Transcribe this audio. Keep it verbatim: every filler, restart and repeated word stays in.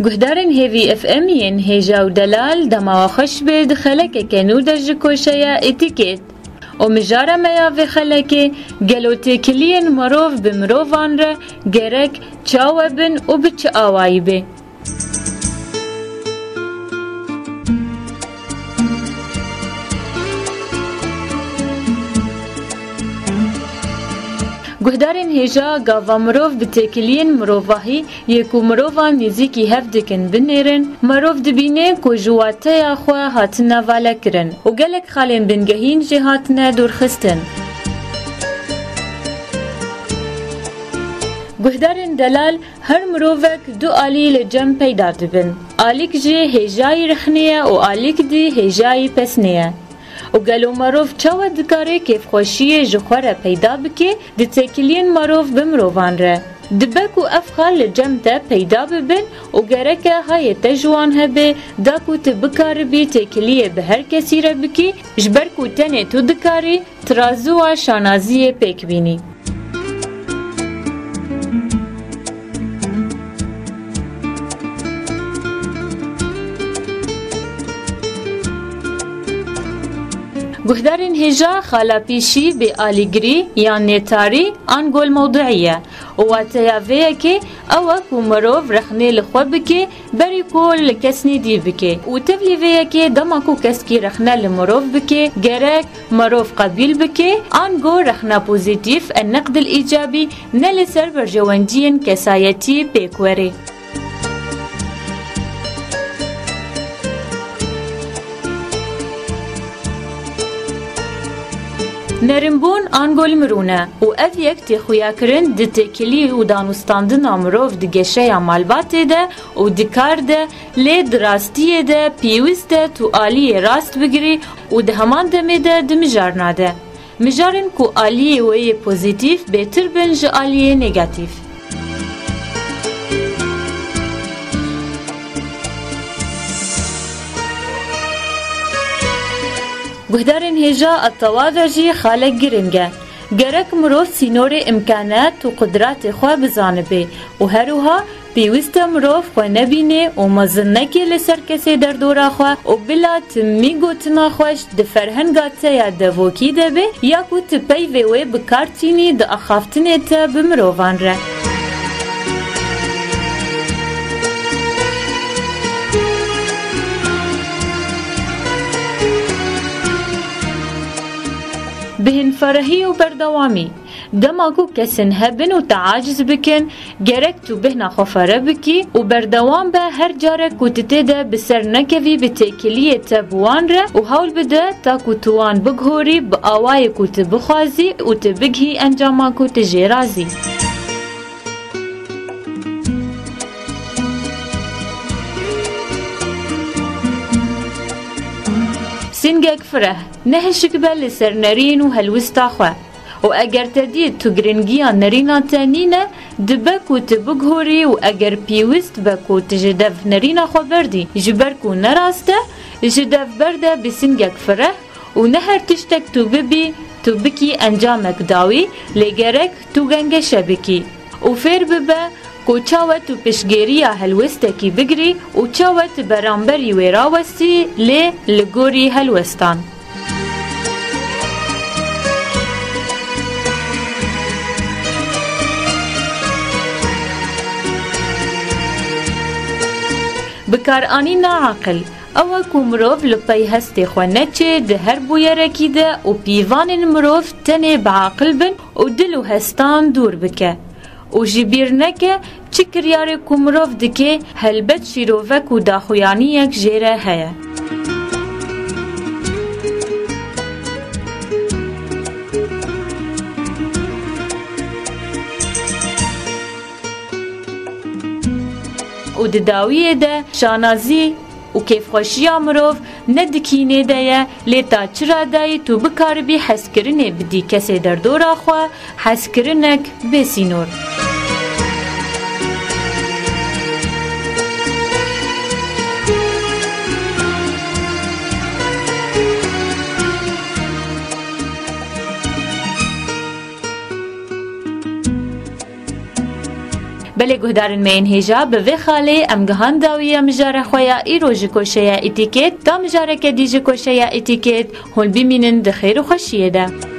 Guhdarên Hêvî F M yên hêja û delal, dema we xweş be, di xelekeke nû de ji koşeya Etîket. Û mijara me ya vê xelekê, gelo têkiliyên mirov bi mirovan re gerek çawa bin û bi çi awayî be? Guhdarên hêja, gava mirov bi têkiliyên mirovahî yê ku mirovan nêzîkî hev dikin binêrin, mirov dibîne ku ji wateya xwe hatine valekirin û gelek xalên bingehîn jê hatine dûrxistin. Guhdarên delal, her mirovek du alî li cem peyda dibin. Alîk jî hêjayî rexnê ye û alîk dî hêjayî pesnê ye. Û gelo merov çawa dikare kêfxweşiyê ji xwe re peyda bike di têkiliyên merov bi mirovan re? Dibe ku ev xal li cem te peyda bibin û gereke hayê te ji wan hebe, da ku tu bikaribî têkiliyê bi her kesî re bikî, ji ber ku tenê tu dikarî tirazuwa şanaziyê pêk bînî. Guhdarên hêja, xala pîşî bê alîgirî yan nêtarî an gol mewduî ye û wateya vê yekê ew e ku mirov rexnê li xwe bike berî ku li kesnî dî bike û tevlî vê yekê dema ku keskî rexne li mirov bike, gerek mirov qebîl bike, ango rexna pozîtîf, enneqdil îcabî, ne li ser berjewendiyên kesayetî pêk were. Nerimbûn ango li mirûn e û ev yek tê xuyakirin di têkilî û danûstandina mirov di geşeya malbatê de û di kar de, lê di rastiyê de pêwîst e tu aliyê rast bigirî û di heman demê de di mijarna de. Mijarên ku aliyê wê yê pozîtîf bêtir bin ji aliyê negatîf. Guhdarên hêja, etewade jî xalek giring e. Gerek mirov sînorê îmkanet û qudratê xwe bizanibe û her wiha pêwîst e mirov xwe nebîne û mezin neke li ser kesê derdora xwe û bila timî gotina xwe ji di ferhenga te ya devokî de be ya ku tu peyvê wê bi kar tînî di axaftinê te bi mirovan re. Bihin ferehî û berdewamî. Dema ku kesên hebin û te aciz bikin, gerek tu bêhna xwe fere bikî û berdewam be her carek ku tu tê de bi ser nekevî bi têkiliyê te bi wan re û hewl bide ta ku tu wan biguhorî bi awayê ku tu bixwazî û tu bigihî encama ku tu jê razî. Sîngek fireh, nehişik be li ser nerîn û helwista xwe. Û eger te dît tu giringiya nerîna te nîne, dibe ku tu biguhorî û eger pêwîst be ku tu ji dev nerîna xwe berdî, ji ber ku ne rast e, ji dev berde bi sîngek fireh û ne her tiştek tu bibî, tu bikî encamek dawî, lê gerek tu gengeşe bikî û fêr bibe ku çawa tu piştgêriya helwestekî bigirî û çawa tu beramberî wê rawestî, lê li gorî helwestan. Bikaranîna aqil, ew e ku mirov li pey hestê xwe neçe di her bûyerekî de û pîvanên mirov tenê bi aqil bin û dil û hestan dûr bike. Û ji bîr neke, çi kiryarê ku mirov dike, helbet şîrovek û daxuyaniyek jê re heye. Û di dawiyê de şanazî û kêfxweşiya mirov ne di kînê de ye, lê ta çi radayî tu bikaribî hezkirinê bidî kesê derdora xwe, hezkirinek bê sînor. Belê guhdarên me yên hêja, bi vê xalê em gihand dawiya mijara xwe ya îro ji koşeya Etîkêt, ta mijareke dî ji koşeya Etîkêt, hûn bimînin di xêr û xweşiyê de.